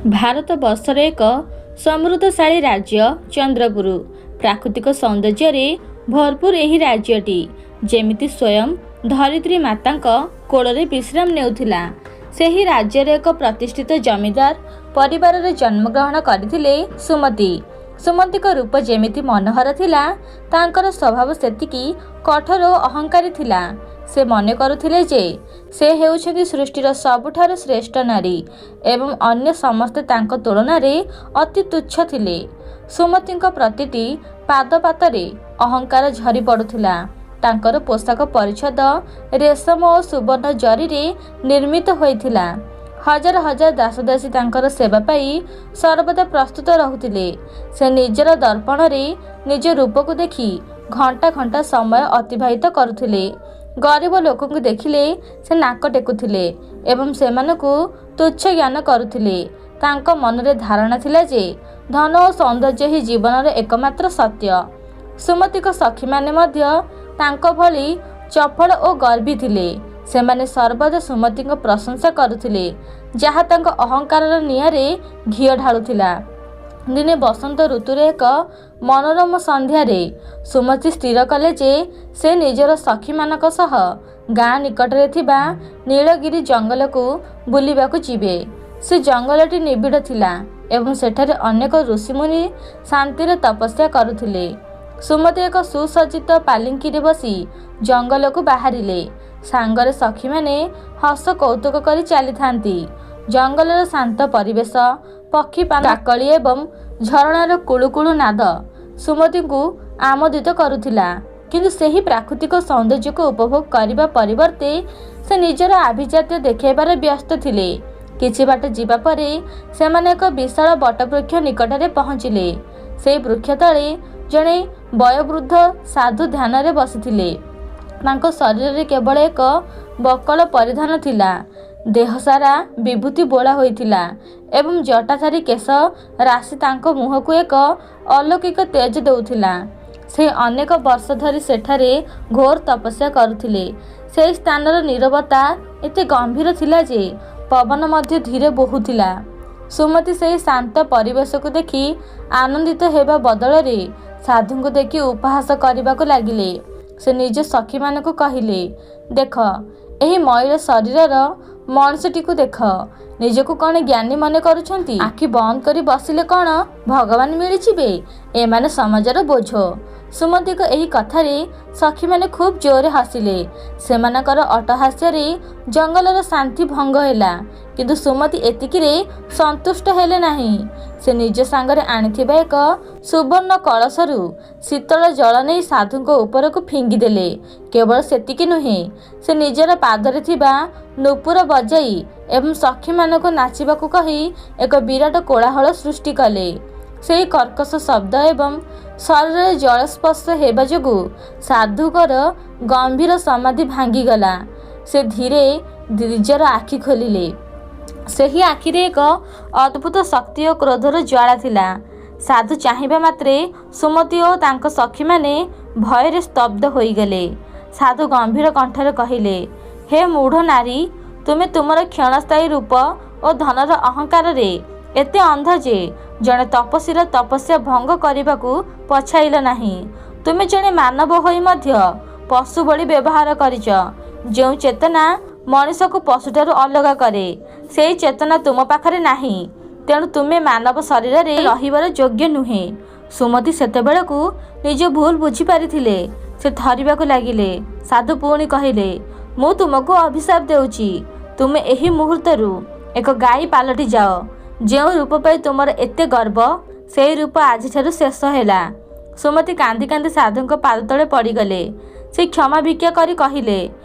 ଭାରତବର୍ଷର ଏକ ସମୃଦ୍ଧଶାଳୀ ରାଜ୍ୟ ଚନ୍ଦ୍ରପୁର। ପ୍ରାକୃତିକ ସୌନ୍ଦର୍ଯ୍ୟରେ ଭରପୁର ଏହି ରାଜ୍ୟଟି ଯେମିତି ସ୍ୱୟଂ ଧରିତ୍ରୀ ମାତାଙ୍କ କୋଳରେ ବିଶ୍ରାମ ନେଉଥିଲା। ସେହି ରାଜ୍ୟର ଏକ ପ୍ରତିଷ୍ଠିତ ଜମିଦାର ପରିବାରରେ ଜନ୍ମଗ୍ରହଣ କରିଥିଲେ ସୁମତି। ସୁମତିଙ୍କ ରୂପ ଯେମିତି ମନୋହର ଥିଲା, ତାଙ୍କର ସ୍ୱଭାବ ସେତିକି କଠୋର ଓ ଅହଙ୍କାରୀ ଥିଲା। ସେ ମନେ କରୁଥିଲେ ଯେ ସେ ହେଉଛନ୍ତି ସୃଷ୍ଟିର ସବୁଠାରୁ ଶ୍ରେଷ୍ଠ ନାରୀ ଏବଂ ଅନ୍ୟ ସମସ୍ତେ ତାଙ୍କ ତୁଳନାରେ ଅତି ତୁଚ୍ଛ ଥିଲେ। ସୁମତିଙ୍କ ପ୍ରତିଟି ପାଦପାତରେ ଅହଙ୍କାର ଝରି ପଡ଼ୁଥିଲା। ତାଙ୍କର ପୋଷାକ ପରିଚ୍ଛଦ ରେଶମ ଓ ସୁବର୍ଣ୍ଣ ଜରିରେ ନିର୍ମିତ ହୋଇଥିଲା। ହଜାର ହଜାର ଦାସଦାସୀ ତାଙ୍କର ସେବା ପାଇଁ ସର୍ବଦା ପ୍ରସ୍ତୁତ ରହୁଥିଲେ। ସେ ନିଜର ଦର୍ପଣରେ ନିଜ ରୂପକୁ ଦେଖି ଘଣ୍ଟା ଘଣ୍ଟା ସମୟ ଅତିବାହିତ କରୁଥିଲେ। ଗରିବ ଲୋକଙ୍କୁ ଦେଖିଲେ ସେ ନାକ ଟେକୁଥିଲେ ଏବଂ ସେମାନଙ୍କୁ ତୁଚ୍ଛ ଜ୍ଞାନ କରୁଥିଲେ। ତାଙ୍କ ମନରେ ଧାରଣା ଥିଲା ଯେ ଧନ ଓ ସୌନ୍ଦର୍ଯ୍ୟ ହିଁ ଜୀବନର ଏକମାତ୍ର ସତ୍ୟ। ସୁମତିଙ୍କ ସଖୀମାନେ ମଧ୍ୟ ତାଙ୍କ ଭଳି ଚପଳ ଓ ଗର୍ବୀ ଥିଲେ। ସେମାନେ ସର୍ବଦା ସୁମତିଙ୍କ ପ୍ରଶଂସା କରୁଥିଲେ, ଯାହା ତାଙ୍କ ଅହଙ୍କାରର ନିଆଁରେ ଘିଅ ଢାଳୁଥିଲା। ଦିନେ ବସନ୍ତ ଋତୁରେ ଏକ ମନୋରମ ସନ୍ଧ୍ୟାରେ ସୁମତି ସ୍ଥିର କଲେ ଯେ ସେ ନିଜର ସଖୀମାନଙ୍କ ସହ ଗାଁ ନିକଟରେ ଥିବା ନୀଳଗିରି ଜଙ୍ଗଲକୁ ବୁଲିବାକୁ ଯିବେ। ସେ ଜଙ୍ଗଲଟି ନିବିଡ଼ ଥିଲା ଏବଂ ସେଠାରେ ଅନେକ ଋଷିମୁନି ଶାନ୍ତିରେ ତପସ୍ୟା କରୁଥିଲେ। ସୁମତି ଏକ ସୁସଜ୍ଜିତ ପାଲିଙ୍କିରେ ବସି ଜଙ୍ଗଲକୁ ବାହାରିଲେ। ସାଙ୍ଗରେ ସଖୀମାନେ ହସ କୌତୁକ କରି ଚାଲିଥାନ୍ତି। ଜଙ୍ଗଲର ଶାନ୍ତ ପରିବେଶ, ପକ୍ଷୀ କାକଳି ଏବଂ ଝରଣାର କୁଳୁକୁଳୁ ନାଦ ସୁମତିଙ୍କୁ ଆମୋଦିତ କରୁଥିଲା। କିନ୍ତୁ ସେହି ପ୍ରାକୃତିକ ସୌନ୍ଦର୍ଯ୍ୟକୁ ଉପଭୋଗ କରିବା ପରିବର୍ତ୍ତେ ସେ ନିଜର ଆଭିଜାତ୍ୟ ଦେଖାଇବାରେ ବ୍ୟସ୍ତ ଥିଲେ। କିଛି ବାଟ ଯିବା ପରେ ସେମାନେ ଏକ ବିଶାଳ ବଟବୃକ୍ଷ ନିକଟରେ ପହଞ୍ଚିଲେ। ସେହି ବୃକ୍ଷ ତଳେ ଜଣେ ବୟୋବୃଦ୍ଧ ସାଧୁ ଧ୍ୟାନରେ ବସିଥିଲେ। ତାଙ୍କ ଶରୀରରେ କେବଳ ଏକ ବକଳ ପରିଧାନ ଥିଲା। ଦେହସାରା ବିଭୂତି ବୋଳା ହୋଇଥିଲା ଏବଂ ଜଟାଧାରୀ କେଶ ରାଶି ତାଙ୍କ ମୁହଁକୁ ଏକ ଅଲୌକିକ ତେଜ ଦେଉଥିଲା। ସେ ଅନେକ ବର୍ଷ ଧରି ସେଠାରେ ଘୋର ତପସ୍ୟା କରୁଥିଲେ। ସେହି ସ୍ଥାନର ନୀରବତା ଏତେ ଗମ୍ଭୀର ଥିଲା ଯେ ପବନ ମଧ୍ୟ ଧୀରେ ବହୁଥିଲା। ସୁମତି ସେହି ଶାନ୍ତ ପରିବେଶକୁ ଦେଖି ଆନନ୍ଦିତ ହେବା ବଦଳରେ ସାଧୁଙ୍କୁ ଦେଖି ଉପହାସ କରିବାକୁ ଲାଗିଲେ। ସେ ନିଜ ସଖୀମାନଙ୍କୁ କହିଲେ, ଦେଖ, ଏହି ମଇଳ ଶରୀରର ମଣିଷଟିକୁ ଦେଖ। ନିଜକୁ କ'ଣ ଜ୍ଞାନୀ ମନେ କରୁଛନ୍ତି? ଆଖି ବନ୍ଦ କରି ବସିଲେ କ'ଣ ଭଗବାନ ମିଳିଯିବେ? ଏମାନେ ସମାଜର ବୋଝ। ସୁମତିଙ୍କ ଏହି କଥାରେ ସଖୀମାନେ ଖୁବ୍ ଜୋରରେ ହସିଲେ। ସେମାନଙ୍କର ଅଟ୍ଟହାସ୍ୟରେ ଜଙ୍ଗଲର ଶାନ୍ତି ଭଙ୍ଗ ହେଲା। କିନ୍ତୁ ସୁମତି ଏତିକିରେ ସନ୍ତୁଷ୍ଟ ହେଲେ ନାହିଁ। ସେ ନିଜ ସାଙ୍ଗରେ ଆଣିଥିବା ଏକ ସୁବର୍ଣ୍ଣ କଳସରୁ ଶୀତଳ ଜଳ ନେଇ ସାଧୁଙ୍କ ଉପରକୁ ଫିଙ୍ଗିଦେଲେ। କେବଳ ସେତିକି ନୁହେଁ, ସେ ନିଜର ପାଦରେ ଥିବା ନୂପୁର ବଜାଇ ଏବଂ ସଖୀମାନଙ୍କୁ ନାଚିବାକୁ କହି ଏକ ବିରାଟ କୋଳାହଳ ସୃଷ୍ଟି କଲେ। ସେହି କର୍କଶ ଶବ୍ଦ ଏବଂ ଶରୀରରେ ଜଳସ୍ପର୍ଶ ହେବା ଯୋଗୁଁ ସାଧୁଙ୍କର ଗମ୍ଭୀର ସମାଧି ଭାଙ୍ଗିଗଲା। ସେ ଧୀରେ ନିଜର ଆଖି ଖୋଲିଲେ। ସେହି ଆଖିରେ ଏକ ଅଦ୍ଭୁତ ଶକ୍ତି ଓ କ୍ରୋଧର ଜ୍ୱାଳା ଥିଲା। ସାଧୁ ଚାହିଁବା ମାତ୍ରେ ସୁମତି ଓ ତାଙ୍କ ସଖୀମାନେ ଭୟରେ ସ୍ତବ୍ଧ ହୋଇଗଲେ। ସାଧୁ ଗମ୍ଭୀର କଣ୍ଠରେ କହିଲେ, ହେ ମୂଢ଼ ନାରୀ, ତୁମେ ତୁମର କ୍ଷଣସ୍ଥାୟୀ ରୂପ ଓ ଧନର ଅହଙ୍କାରରେ ଏତେ ଅନ୍ଧ ଯେ ଜଣେ ତପସ୍ୱୀର ତପସ୍ୟା ଭଙ୍ଗ କରିବାକୁ ପଛାଇଲ ନାହିଁ। ତୁମେ ଜଣେ ମାନବ ହୋଇ ମଧ୍ୟ ପଶୁ ଭଳି ବ୍ୟବହାର କରିଛ। ଯେଉଁ ଚେତନା ମଣିଷକୁ ପଶୁଠାରୁ ଅଲଗା କରେ, ସେହି ଚେତନା ତୁମ ପାଖରେ ନାହିଁ। ତେଣୁ ତୁମେ ମାନବ ଶରୀରରେ ରହିବାର ଯୋଗ୍ୟ ନୁହେଁ। ସୁମତି ସେତେବେଳକୁ ନିଜ ଭୁଲ ବୁଝିପାରିଥିଲେ। ସେ ଥରିବାକୁ ଲାଗିଲେ। ସାଧୁ ପୁଣି କହିଲେ, ମୁଁ ତୁମକୁ ଅଭିଶାପ ଦେଉଛି, ତୁମେ ଏହି ମୁହୂର୍ତ୍ତରୁ ଏକ ଗାଈ ପାଲଟି ଯାଅ। ଯେଉଁ ରୂପ ପାଇଁ ତୁମର ଏତେ ଗର୍ବ, ସେହି ରୂପ ଆଜିଠାରୁ ଶେଷ ହେଲା। ସୁମତି କାନ୍ଦି କାନ୍ଦି ସାଧୁଙ୍କ ପାଦତଳେ ପଡ଼ିଗଲେ। ସେ କ୍ଷମା ଭିକ୍ଷା କରି କହିଲେ,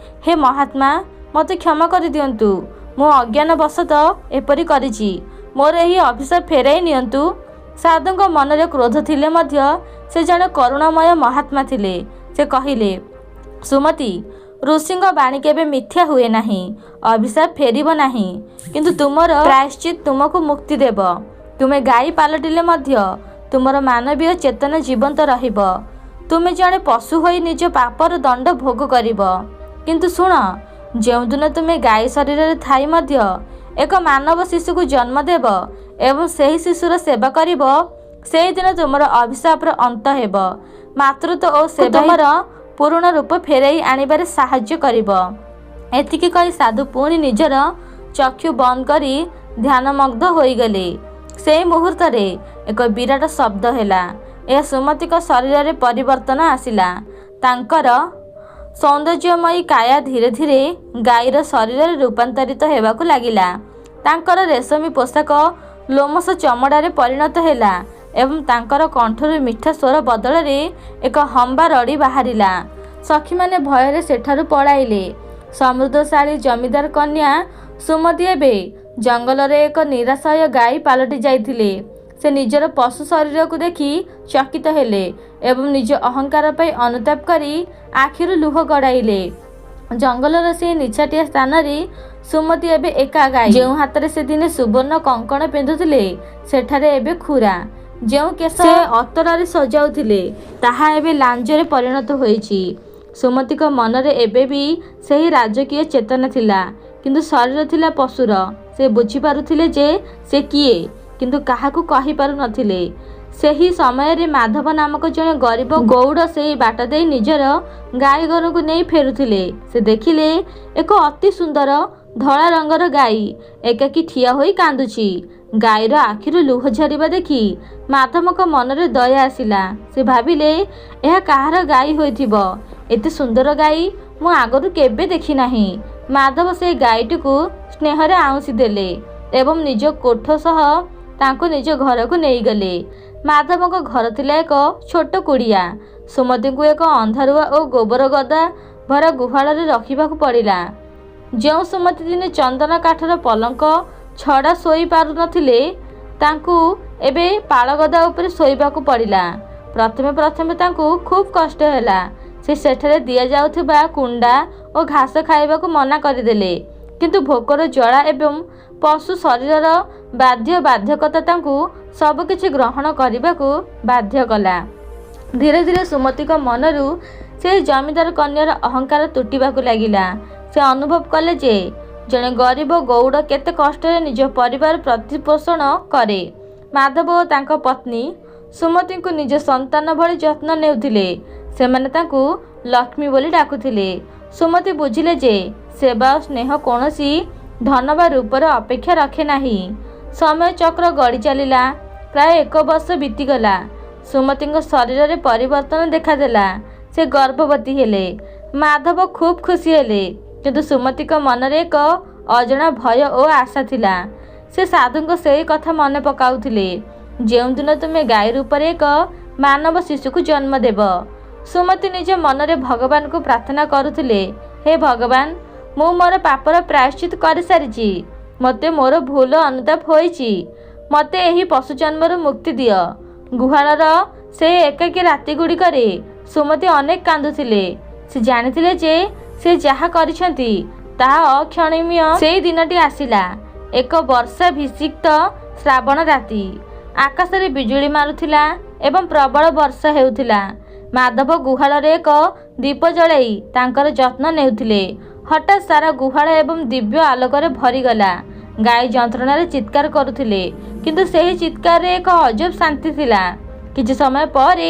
ହେ ମହାତ୍ମା, ମୋତେ କ୍ଷମା କରିଦିଅନ୍ତୁ। ମୁଁ ଅଜ୍ଞାନବଶତଃ ଏପରି କରିଛି। ମୋର ଏହି ଅଭିଶାପ ଫେରାଇ ନିଅନ୍ତୁ। ସାଧୁଙ୍କ ମନରେ କ୍ରୋଧ ଥିଲେ ମଧ୍ୟ ସେ ଜଣେ କରୁଣାମୟ ମହାତ୍ମା ଥିଲେ। ସେ କହିଲେ, ସୁମତି, ଋଷିଙ୍କ ବାଣୀ କେବେ ମିଥ୍ୟା ହୁଏ ନାହିଁ। ଅଭିଶାପ ଫେରିବ ନାହିଁ, କିନ୍ତୁ ତୁମର ପ୍ରାୟଶ୍ଚିତ ତୁମକୁ ମୁକ୍ତି ଦେବ। ତୁମେ ଗାଈ ପାଲଟିଲେ ମଧ୍ୟ ତୁମର ମାନବୀୟ ଚେତନା ଜୀବନ୍ତ ରହିବ। ତୁମେ ଜଣେ ପଶୁ ହୋଇ ନିଜ ପାପର ଦଣ୍ଡ ଭୋଗ କରିବ। କିନ୍ତୁ ଶୁଣ, ଯେଉଁଦିନ ତୁମେ ଗାଈ ଶରୀରରେ ଥାଇ ମଧ୍ୟ ଏକ ମାନବ ଶିଶୁକୁ ଜନ୍ମ ଦେବ ଏବଂ ସେହି ଶିଶୁର ସେବା କରିବ, ସେହିଦିନ ତୁମର ଅଭିଶାପର ଅନ୍ତ ହେବ। ମାତୃତ୍ୱ ଓ ସେବା ତୁମର ପୁରୁଣା ରୂପ ଫେରାଇ ଆଣିବାରେ ସାହାଯ୍ୟ କରିବ। ଏତିକି କହି ସାଧୁ ପୁଣି ନିଜର ଚକ୍ଷୁ ବନ୍ଦ କରି ଧ୍ୟାନମଗ୍ନ ହୋଇଗଲେ। ସେହି ମୁହୂର୍ତ୍ତରେ ଏକ ବିରାଟ ଶବ୍ଦ ହେଲା। ଏହା ସୁମତିଙ୍କ ଶରୀରରେ ପରିବର୍ତ୍ତନ ଆସିଲା। ତାଙ୍କର ସୌନ୍ଦର୍ଯ୍ୟମୟୀ କାୟା ଧୀରେ ଧୀରେ ଗାଈର ଶରୀରରେ ରୂପାନ୍ତରିତ ହେବାକୁ ଲାଗିଲା। ତାଙ୍କର ରେଶମୀ ପୋଷାକ ଲୋମଶ ଚମଡ଼ାରେ ପରିଣତ ହେଲା ଏବଂ ତାଙ୍କର କଣ୍ଠରୁ ମିଠା ସ୍ୱର ବଦଳରେ ଏକ ହମ୍ବା ରଡ଼ି ବାହାରିଲା। ସଖୀମାନେ ଭୟରେ ସେଠାରୁ ପଳାଇଲେ। ସମୃଦ୍ଧଶାଳୀ ଜମିଦାର କନ୍ୟା ସୁମତି ଏବେ ଜଙ୍ଗଲରେ ଏକ ନିରାଶ୍ରୟ ଗାଈ ପାଲଟି ଯାଇଥିଲେ। ସେ ନିଜର ପଶୁ ଶରୀରକୁ ଦେଖି ଚକିତ ହେଲେ ଏବଂ ନିଜ ଅହଙ୍କାର ପାଇଁ ଅନୁତାପ କରି ଆଖିରୁ ଲୁହ ଗଡ଼ାଇଲେ। ଜଙ୍ଗଲର ସେହି ନିଛାଟିଆ ସ୍ଥାନରେ ସୁମତି ଏବେ ଏକା ଗାଈ। ଯେଉଁ ହାତରେ ସେ ଦିନେ ସୁବର୍ଣ୍ଣ କଙ୍କଣ ପିନ୍ଧୁଥିଲେ, ସେଠାରେ ଏବେ ଖୁରା। ଯେଉଁ କେଶ ସେ ଅତରରେ ସଜାଉଥିଲେ, ତାହା ଏବେ ଲାଞ୍ଜରେ ପରିଣତ ହୋଇଛି। ସୁମତିଙ୍କ ମନରେ ଏବେ ବି ସେହି ରାଜକୀୟ ଚେତନା ଥିଲା, କିନ୍ତୁ ଶରୀର ଥିଲା ପଶୁର। ସେ ବୁଝିପାରୁଥିଲେ ଯେ ସେ କିଏ, କିନ୍ତୁ କାହାକୁ କହିପାରୁନଥିଲେ। ସେହି ସମୟରେ ମାଧବ ନାମକ ଜଣେ ଗରିବ ଗଉଡ଼ ସେହି ବାଟ ଦେଇ ନିଜର ଗାଈଗୋରୁଙ୍କୁ ନେଇ ଫେରୁଥିଲେ। ସେ ଦେଖିଲେ ଏକ ଅତି ସୁନ୍ଦର ଧଳା ରଙ୍ଗର ଗାଈ ଏକାକୀ ଠିଆ ହୋଇ କାନ୍ଦୁଛି। ଗାଈର ଆଖିରୁ ଲୁହ ଝରିବା ଦେଖି ମାଧବଙ୍କ ମନରେ ଦୟା ଆସିଲା। ସେ ଭାବିଲେ, ଏହା କାହାର ଗାଈ ହୋଇଥିବ? ଏତେ ସୁନ୍ଦର ଗାଈ ମୁଁ ଆଗରୁ କେବେ ଦେଖିନାହିଁ। ମାଧବ ସେହି ଗାଈଟିକୁ ସ୍ନେହରେ ଆଉଁସି ଦେଲେ ଏବଂ ନିଜ କୋଠ ସହ ତାଙ୍କୁ ନିଜ ଘରକୁ ନେଇଗଲେ। ମାଧବଙ୍କ ଘର ଥିଲା ଏକ ଛୋଟ କୁଡ଼ିଆ। ସୁମତିଙ୍କୁ ଏକ ଅନ୍ଧାରୁଆ ଓ ଗୋବର ଗଦା ଭରା ଗୁହାଳରେ ରଖିବାକୁ ପଡ଼ିଲା। ଯେଉଁ ସୁମତି ଦିନେ ଚନ୍ଦନ କାଠର ପଲଙ୍କ ଛଡ଼ା ଶୋଇ ପାରୁନଥିଲେ, ତାଙ୍କୁ ଏବେ ପାଳଗଦା ଉପରେ ଶୋଇବାକୁ ପଡ଼ିଲା। ପ୍ରଥମେ ପ୍ରଥମେ ତାଙ୍କୁ ଖୁବ୍ କଷ୍ଟ ହେଲା। ସେ ସେଠାରେ ଦିଆଯାଉଥିବା କୁଣ୍ଡା ଓ ଘାସ ଖାଇବାକୁ ମନା କରିଦେଲେ। କିନ୍ତୁ ଭୋକର ଜ୍ୱାଳା ଏବଂ ପଶୁ ଶରୀରର ବାଧ୍ୟ ବାଧ୍ୟକତା ତାଙ୍କୁ ସବୁକିଛି ଗ୍ରହଣ କରିବାକୁ ବାଧ୍ୟ କଲା। ଧୀରେ ଧୀରେ ସୁମତିଙ୍କ ମନରୁ ସେହି ଜମିଦାର କନ୍ୟାର ଅହଙ୍କାର ତୁଟିବାକୁ ଲାଗିଲା। ସେ ଅନୁଭବ କଲେ ଯେ ଜଣେ ଗରିବ ଗଉଡ଼ କେତେ କଷ୍ଟରେ ନିଜ ପରିବାର ପ୍ରତିପୋଷଣ କରେ। ମାଧବ ଓ ତାଙ୍କ ପତ୍ନୀ ସୁମତିଙ୍କୁ ନିଜ ସନ୍ତାନ ଭଳି ଯତ୍ନ ନେଉଥିଲେ। ସେମାନେ ତାଙ୍କୁ ଲକ୍ଷ୍ମୀ ବୋଲି ଡାକୁଥିଲେ। ସୁମତି ବୁଝିଲେ ଯେ ସେବା ଓ ସ୍ନେହ କୌଣସି ଧନ ବା ରୂପର ଅପେକ୍ଷା ରଖେ ନାହିଁ। ସମୟ ଚକ୍ର ଗଡ଼ି ଚାଲିଲା। ପ୍ରାୟ ଏକ ବର୍ଷ ବିତିଗଲା। ସୁମତିଙ୍କ ଶରୀରରେ ପରିବର୍ତ୍ତନ ଦେଖାଦେଲା। ସେ ଗର୍ଭବତୀ ହେଲେ। ମାଧବ ଖୁବ୍ ଖୁସି ହେଲେ, କିନ୍ତୁ ସୁମତିଙ୍କ ମନରେ ଏକ ଅଜଣା ଭୟ ଓ ଆଶା ଥିଲା। ସେ ସାଧୁଙ୍କ ସେହି କଥା ମନେ ପକାଉଥିଲେ, ଯେଉଁଦିନ ତୁମେ ଗାଈ ରୂପରେ ଏକ ମାନବ ଶିଶୁକୁ ଜନ୍ମ ଦେବ। ସୁମତି ନିଜ ମନରେ ଭଗବାନଙ୍କୁ ପ୍ରାର୍ଥନା କରୁଥିଲେ, ହେ ଭଗବାନ, ମୁଁ ମୋର ପାପର ପ୍ରାୟଶ୍ଚିତ କରିସାରିଛି। ମୋତେ ମୋର ଭୁଲ ଅନୁତାପ ହୋଇଛି। ମୋତେ ଏହି ପଶୁ ଜନ୍ମରୁ ମୁକ୍ତି ଦିଅ। ଗୁହାଳର ସେହି ଏକାକୀ ରାତିଗୁଡ଼ିକରେ ସୁମତି ଅନେକ କାନ୍ଦୁଥିଲେ। ସେ ଜାଣିଥିଲେ ଯେ ସେ ଯାହା କରିଛନ୍ତି ତାହା ଅକ୍ଷମଣୀୟ। ସେଇ ଦିନଟି ଆସିଲା। ଏକ ବର୍ଷା ଭିଷିକ୍ତ ଶ୍ରାବଣ ରାତି। ଆକାଶରେ ବିଜୁଳି ମାରୁଥିଲା ଏବଂ ପ୍ରବଳ ବର୍ଷା ହେଉଥିଲା। ମାଧବ ଗୁହାଳରେ ଏକ ଦୀପ ଜଳାଇ ତାଙ୍କର ଯତ୍ନ ନେଉଥିଲେ। ହଠାତ୍ ସାରା ଗୁହାଳ ଏବଂ ଦିବ୍ୟ ଆଲୋକରେ ଭରିଗଲା। ଗାଈ ଯନ୍ତ୍ରଣାରେ ଚିତ୍କାର କରୁଥିଲେ, କିନ୍ତୁ ସେହି ଚିତ୍କାରରେ ଏକ ଅଜବ ଶାନ୍ତି ଥିଲା। କିଛି ସମୟ ପରେ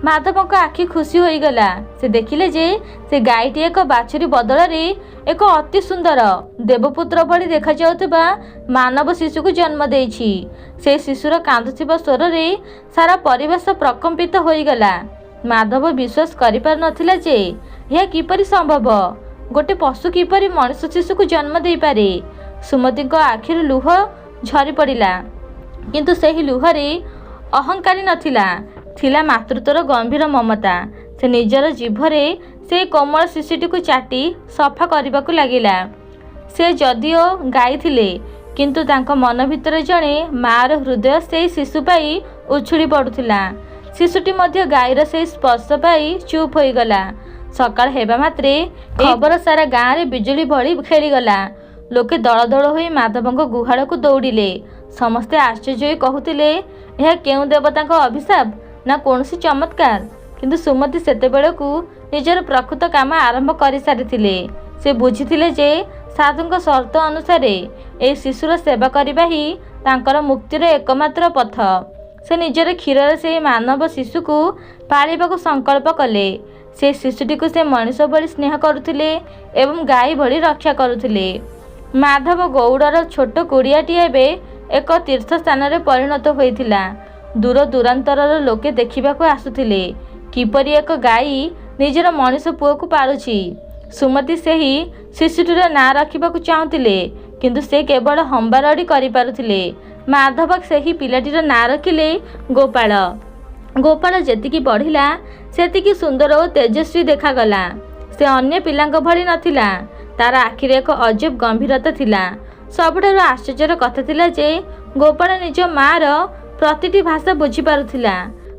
ମାଧବଙ୍କ ଆଖି ଖୁସି ହୋଇଗଲା। ସେ ଦେଖିଲେ ଯେ ସେ ଗାଈଟି ଏକ ବାଛୁରୀ ବଦଳରେ ଏକ ଅତି ସୁନ୍ଦର ଦେବପୁତ୍ର ଭଳି ଦେଖାଯାଉଥିବା ମାନବ ଶିଶୁକୁ ଜନ୍ମ ଦେଇଛି। ସେ ଶିଶୁର କାନ୍ଦୁଥିବା ସ୍ୱରରେ ସାରା ପରିବେଶ ପ୍ରକମ୍ପିତ ହୋଇଗଲା। ମାଧବ ବିଶ୍ୱାସ କରିପାରୁନଥିଲା ଯେ ଏହା କିପରି ସମ୍ଭବ। ଗୋଟେ ପଶୁ କିପରି ମଣିଷ ଶିଶୁକୁ ଜନ୍ମ ଦେଇପାରେ? ସୁମତିଙ୍କ ଆଖିରୁ ଲୁହ ଝରି ପଡ଼ିଲା, କିନ୍ତୁ ସେହି ଲୁହରେ ଅହଙ୍କାରୀ ନଥିଲା, ଥିଲା ମାତୃତ୍ୱର ଗମ୍ଭୀର ମମତା। ସେ ନିଜର ଜିଭରେ ସେହି କୋମଳ ଶିଶୁଟିକୁ ଚାଟି ସଫା କରିବାକୁ ଲାଗିଲା। ସେ ଯଦିଓ ଗାଈ ଥିଲେ, କିନ୍ତୁ ତାଙ୍କ ମନ ଭିତରେ ଜଣେ ମାଆର ହୃଦୟ ସେହି ଶିଶୁ ପାଇଁ ଉଛୁଳି ପଡ଼ୁଥିଲା। ଶିଶୁଟି ମଧ୍ୟ ଗାଈର ସେହି ସ୍ପର୍ଶ ପାଇ ଚୁପ୍ ହୋଇଗଲା। ସକାଳ ହେବା ମାତ୍ରେ ଖବର ସାରା ଗାଁରେ ବିଜୁଳି ଭଳି ଖେଳିଗଲା। ଲୋକେ ଦଳ ଦଳ ହୋଇ ମାଧବଙ୍କ ଗୁହାଳକୁ ଦୌଡ଼ିଲେ। ସମସ୍ତେ ଆଶ୍ଚର୍ଯ୍ୟ ହୋଇ କହୁଥିଲେ, ଏହା କେଉଁ ଦେବତାଙ୍କ ଅଭିଶାପ ନା କୌଣସି ଚମତ୍କାର? କିନ୍ତୁ ସୁମତି ସେତେବେଳକୁ ନିଜର ପ୍ରକୃତ କାମ ଆରମ୍ଭ କରିସାରିଥିଲେ। ସେ ବୁଝିଥିଲେ ଯେ ସାଧୁଙ୍କ ସର୍ତ୍ତ ଅନୁସାରେ ଏହି ଶିଶୁର ସେବା କରିବା ହିଁ ତାଙ୍କର ମୁକ୍ତିର ଏକମାତ୍ର ପଥ। ସେ ନିଜର କ୍ଷୀରରେ ସେହି ମାନବ ଶିଶୁକୁ ପାଳିବାକୁ ସଂକଳ୍ପ କଲେ। ସେ ଶିଶୁଟିକୁ ସେ ମଣିଷ ଭଳି ସ୍ନେହ କରୁଥିଲେ ଏବଂ ଗାଈ ଭଳି ରକ୍ଷା କରୁଥିଲେ। ମାଧବ ଗଉଡ଼ର ଛୋଟ କୁଡ଼ିଆଟି ଏବେ ଏକ ତୀର୍ଥସ୍ଥାନରେ ପରିଣତ ହୋଇଥିଲା। ଦୂର ଦୂରାନ୍ତରର ଲୋକେ ଦେଖିବାକୁ ଆସୁଥିଲେ, କିପରି ଏକ ଗାଈ ନିଜର ମଣିଷ ପୁଅକୁ ପାଳୁଛି। ସୁମତି ସେହି ଶିଶୁଟିର ନାଁ ରଖିବାକୁ ଚାହୁଁଥିଲେ, କିନ୍ତୁ ସେ କେବଳ ହମ୍ବାରଡ଼ି କରିପାରୁଥିଲେ। ମାଧବ ସେହି ପିଲାଟିର ନାଁ ରଖିଲେ ଗୋପାଳ। ଗୋପାଳ ଯେତିକି ବଢ଼ିଲା, ସେତିକି ସୁନ୍ଦର ଓ ତେଜସ୍ୱୀ ଦେଖାଗଲା। ସେ ଅନ୍ୟ ପିଲାଙ୍କ ଭଳି ନଥିଲା। ତାର ଆଖିରେ ଏକ ଅଜବ ଗମ୍ଭୀରତା ଥିଲା। ସବୁଠାରୁ ଆଶ୍ଚର୍ଯ୍ୟର କଥା ଥିଲା ଯେ ଗୋପାଳ ନିଜ ମାଆର ପ୍ରତିଟି ଭାଷା ବୁଝିପାରୁଥିଲା।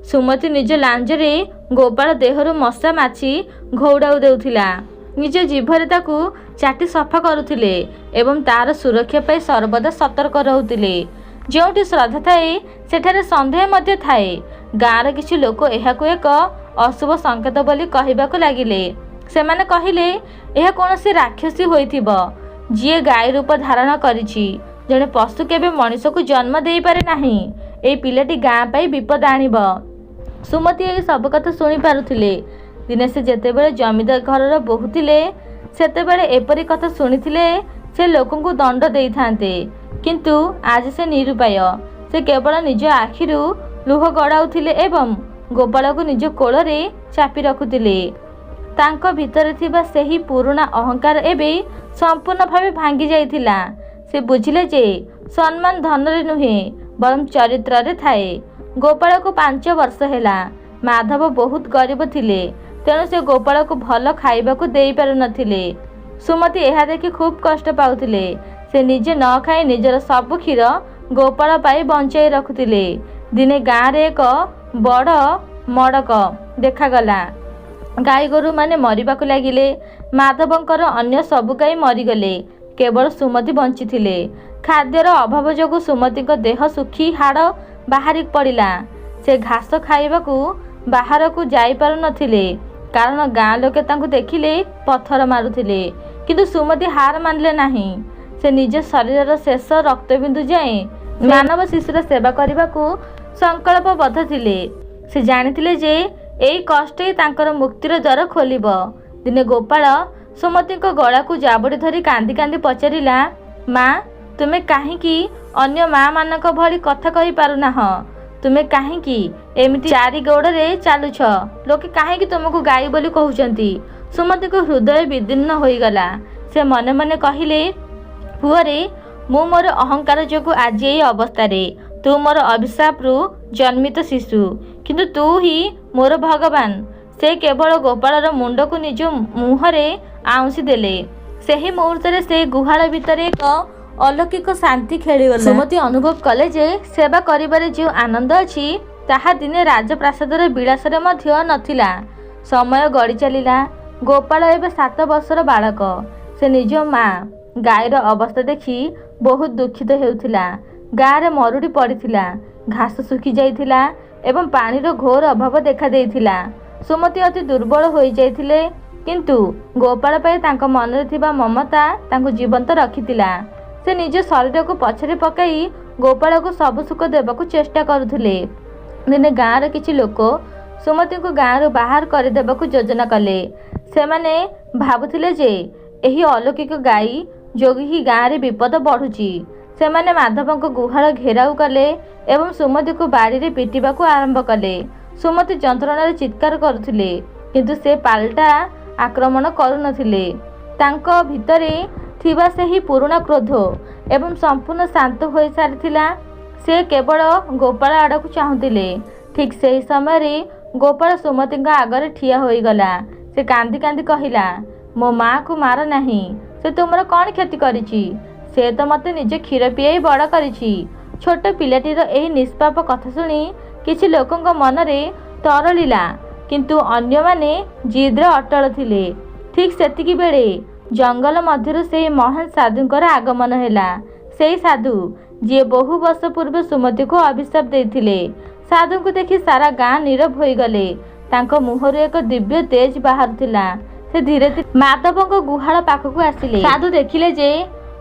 ସୁମତି ନିଜ ଲାଞ୍ଜରେ ଗୋପାଳ ଦେହରୁ ମଶା ମାଛି ଘଉଡ଼ାଇ ଦେଉଥିଲା, ନିଜ ଜିଭରେ ତାକୁ ଚାଟି ସଫା କରୁଥିଲେ ଏବଂ ତାର ସୁରକ୍ଷା ପାଇଁ ସର୍ବଦା ସତର୍କ ରହୁଥିଲେ। ଯେଉଁଠି ଶ୍ରଦ୍ଧା ଥାଏ, ସେଠାରେ ସନ୍ଦେହ ମଧ୍ୟ ଥାଏ। ଗାଁର କିଛି ଲୋକ ଏହାକୁ ଏକ ଅଶୁଭ ସଂକେତ ବୋଲି କହିବାକୁ ଲାଗିଲେ। ସେମାନେ କହିଲେ, ଏହା କୌଣସି ରାକ୍ଷସୀ ହୋଇଥିବ, ଯିଏ ଗାଈ ରୂପ ଧାରଣ କରିଛି। ଜଣେ ପଶୁ କେବେ ମଣିଷକୁ ଜନ୍ମ ଦେଇପାରେ ନାହିଁ। ଏହି ପିଲାଟି ଗାଁ ପାଇଁ ବିପଦ ଆଣିବ। ସୁମତି ଏହି ସବୁ କଥା ଶୁଣିପାରୁଥିଲେ। ଦିନେ ସେ ଯେତେବେଳେ ଜମିଦାର ଘରର ବୋହୂ ଥିଲେ, ସେତେବେଳେ ଏପରି କଥା ଶୁଣିଥିଲେ ସେ ଲୋକଙ୍କୁ ଦଣ୍ଡ ଦେଇଥାନ୍ତେ। କିନ୍ତୁ ଆଜି ସେ ନିରୁପାୟ। ସେ କେବଳ ନିଜ ଆଖିରୁ ଲୁହ ଗଡ଼ାଉଥିଲେ ଏବଂ ଗୋପାଳକୁ ନିଜ କୋଳରେ ଚାପି ରଖୁଥିଲେ। ତାଙ୍କ ଭିତରେ ଥିବା ସେହି ପୁରୁଣା ଅହଙ୍କାର ଏବେ ସମ୍ପୂର୍ଣ୍ଣ ଭାବେ ଭାଙ୍ଗି ଯାଇଥିଲା। ସେ ବୁଝିଲେ ଯେ ସମ୍ମାନ ଧନରେ ନୁହେଁ, ବରଂ ଚରିତ୍ରରେ ଥାଏ। ଗୋପାଳକୁ 5 ବର୍ଷ ହେଲା। ମାଧବ ବହୁତ ଗରିବ ଥିଲେ, ତେଣୁ ସେ ଗୋପାଳକୁ ଭଲ ଖାଇବାକୁ ଦେଇପାରୁନଥିଲେ। ସୁମତି ଏହା ଦେଖି ଖୁବ୍ କଷ୍ଟ ପାଉଥିଲେ। ସେ ନିଜେ ନ ଖାଇ ନିଜର ସବୁ କ୍ଷୀର ଗୋପାଳ ପାଇଁ ବଞ୍ଚାଇ ରଖୁଥିଲେ। ଦିନେ ଗାଁରେ ଏକ ବଡ଼ ମଡ଼କ ଦେଖାଗଲା। ଗାଈଗୋରୁମାନେ ମରିବାକୁ ଲାଗିଲେ। ମାଧବଙ୍କର ଅନ୍ୟ ସବୁ ଗାଈ ମରିଗଲେ, କେବଳ ସୁମତି ବଞ୍ଚିଥିଲେ। ଖାଦ୍ୟର ଅଭାବ ଯୋଗୁଁ ସୁମତିଙ୍କ ଦେହ ଶୁଖି ହାଡ଼ ବାହାରି ପଡ଼ିଲା। ସେ ଘାସ ଖାଇବାକୁ ବାହାରକୁ ଯାଇପାରୁନଥିଲେ, କାରଣ ଗାଁ ଲୋକେ ତାଙ୍କୁ ଦେଖିଲେ ପଥର ମାରୁଥିଲେ। କିନ୍ତୁ ସୁମତି ହାର ମାନିଲେ ନାହିଁ। ସେ ନିଜ ଶରୀରର ଶେଷ ରକ୍ତବିନ୍ଦୁ ଯାଏଁ ମାନବ ଶିଶୁର ସେବା କରିବାକୁ ସଂକଳ୍ପବଦ୍ଧ ଥିଲେ। ସେ ଜାଣିଥିଲେ ଯେ ଏଇ କଷ୍ଟ ହିଁ ତାଙ୍କର ମୁକ୍ତିର ଦ୍ୱାର ଖୋଲିବ। ଦିନେ ଗୋପାଳ ସୁମତିଙ୍କ ଗଳାକୁ ଜାବୁଡ଼ି ଧରି କାନ୍ଦି କାନ୍ଦି ପଚାରିଲା, "ମା, ତୁମେ କାହିଁକି ଅନ୍ୟ ମାଆମାନଙ୍କ ଭଳି କଥା କହିପାରୁନାହଁ? ତୁମେ କାହିଁକି ଏମିତି ଚାରି ଗୋଡ଼ରେ ଚାଲୁଛ? ଲୋକେ କାହିଁକି ତୁମକୁ ଗାଈ ବୋଲି କହୁଛନ୍ତି?" ସୁମତିଙ୍କ ହୃଦୟ ବିଦୀର୍ଣ୍ଣ ହୋଇଗଲା। ସେ ମନେ ମନେ କହିଲେ, "ପୁଅରେ, ମୁଁ ମୋର ଅହଙ୍କାର ଯୋଗୁଁ ଆଜି ଏଇ ଅବସ୍ଥାରେ। ତୁ ମୋର ଅଭିଶାପରୁ ଜନ୍ମିତ ଶିଶୁ, କିନ୍ତୁ ତୁ ହିଁ ମୋର ଭଗବାନ।" ସେ କେବଳ ଗୋପାଳର ମୁଣ୍ଡକୁ ନିଜ ମୁହଁରେ ଆଉଁସି ଦେଲେ। ସେହି ମୁହୂର୍ତ୍ତରେ ସେହି ଗୁହାଳ ଭିତରେ ଏକ ଅଲୌକିକ ଶାନ୍ତି ଖେଳିଗଲା। ସୁମତି ଅନୁଭବ କଲେ ଯେ ସେବା କରିବାରେ ଯେଉଁ ଆନନ୍ଦ ଅଛି, ତାହା ଦିନେ ରାଜପ୍ରାସାଦର ବିଳାସରେ ମଧ୍ୟ ନଥିଲା। ସମୟ ଗଡ଼ି ଚାଲିଲା। ଗୋପାଳ ଏବେ 7 ବର୍ଷର ବାଳକ। ସେ ନିଜ ମା ଗାଈର ଅବସ୍ଥା ଦେଖି ବହୁତ ଦୁଃଖିତ ହେଉଥିଲା। ଗାଁରେ ମରୁଡ଼ି ପଡ଼ିଥିଲା, ଘାସ ଶୁଖି ଯାଇଥିଲା ଏବଂ ପାଣିର ଘୋର ଅଭାବ ଦେଖାଦେଇଥିଲା। ସୁମତି ଅତି ଦୁର୍ବଳ ହୋଇଯାଇଥିଲେ, କିନ୍ତୁ ଗୋପାଳ ପାଇଁ ତାଙ୍କ ମନରେ ଥିବା ମମତା ତାଙ୍କୁ ଜୀବନ୍ତ ରଖିଥିଲା। ସେ ନିଜ ଶରୀରକୁ ପଛରେ ପକାଇ ଗୋପାଳକୁ ସବୁ ସୁଖ ଦେବାକୁ ଚେଷ୍ଟା କରୁଥିଲେ। ଦିନେ ଗାଁର କିଛି ଲୋକ ସୁମତିଙ୍କୁ ଗାଁରୁ ବାହାର କରିଦେବାକୁ ଯୋଜନା କଲେ। ସେମାନେ ଭାବୁଥିଲେ ଯେ ଏହି ଅଲୌକିକ ଗାଈ ଯୋଗୁଁ ହିଁ ଗାଁରେ ବିପଦ ବଢ଼ୁଛି। ସେମାନେ ମାଧବଙ୍କ ଗୁହାଳ ଘେରାଉ କଲେ ଏବଂ ସୁମତିକୁ ବାଡ଼ିରେ ପିଟିବାକୁ ଆରମ୍ଭ କଲେ। ସୁମତି ଯନ୍ତ୍ରଣାରେ ଚିତ୍କାର କରୁଥିଲେ, କିନ୍ତୁ ସେ ପାଲଟା ଆକ୍ରମଣ କରୁନଥିଲେ। ତାଙ୍କ ଭିତରେ ଥିବା ସେହି ପୁରୁଣା କ୍ରୋଧ ଏବେ ସମ୍ପୂର୍ଣ୍ଣ ଶାନ୍ତ ହୋଇସାରିଥିଲା। ସେ କେବଳ ଗୋପାଳ ଆଡ଼କୁ ଚାହୁଁଥିଲେ। ଠିକ୍ ସେହି ସମୟରେ ଗୋପାଳ ସୁମତିଙ୍କ ଆଗରେ ଠିଆ ହୋଇଗଲା। ସେ କାନ୍ଦି କାନ୍ଦି କହିଲା, "ମୋ ମାଆକୁ ମାର ନାହିଁ। ସେ ତୁମର କ'ଣ କ୍ଷତି କରିଛି? ସେ ତ ମୋତେ ନିଜ କ୍ଷୀର ପିଆଇ ବଡ଼ କରିଛି।" ଛୋଟ ପିଲାଟିର ଏହି ନିଷ୍ପାପ କଥା ଶୁଣି କିଛି ଲୋକଙ୍କ ମନରେ ତରଳିଲା, କିନ୍ତୁ ଅନ୍ୟମାନେ ଜିଦ୍ରେ ଅଟଳ ଥିଲେ। ଠିକ୍ ସେତିକି ବେଳେ ଜଙ୍ଗଲ ମଧ୍ୟରୁ ସେହି ମହାନ ସାଧୁଙ୍କର ଆଗମନ ହେଲା, ସେଇ ସାଧୁ, ଯିଏ ବହୁ ବର୍ଷ ପୂର୍ବେ ସୁମତିକୁ ଅଭିଶାପ ଦେଇଥିଲେ। ସାଧୁଙ୍କୁ ଦେଖି ସାରା ଗାଁ ନୀରବ ହୋଇଗଲେ। ତାଙ୍କ ମୁହଁରୁ ଏକ ଦିବ୍ୟ ତେଜ ବାହାରୁଥିଲା। ସେ ଧୀରେ ଧୀରେ ମାଧବଙ୍କ ଗୁହାଳ ପାଖକୁ ଆସିଲେ। ସାଧୁ ଦେଖିଲେ ଯେ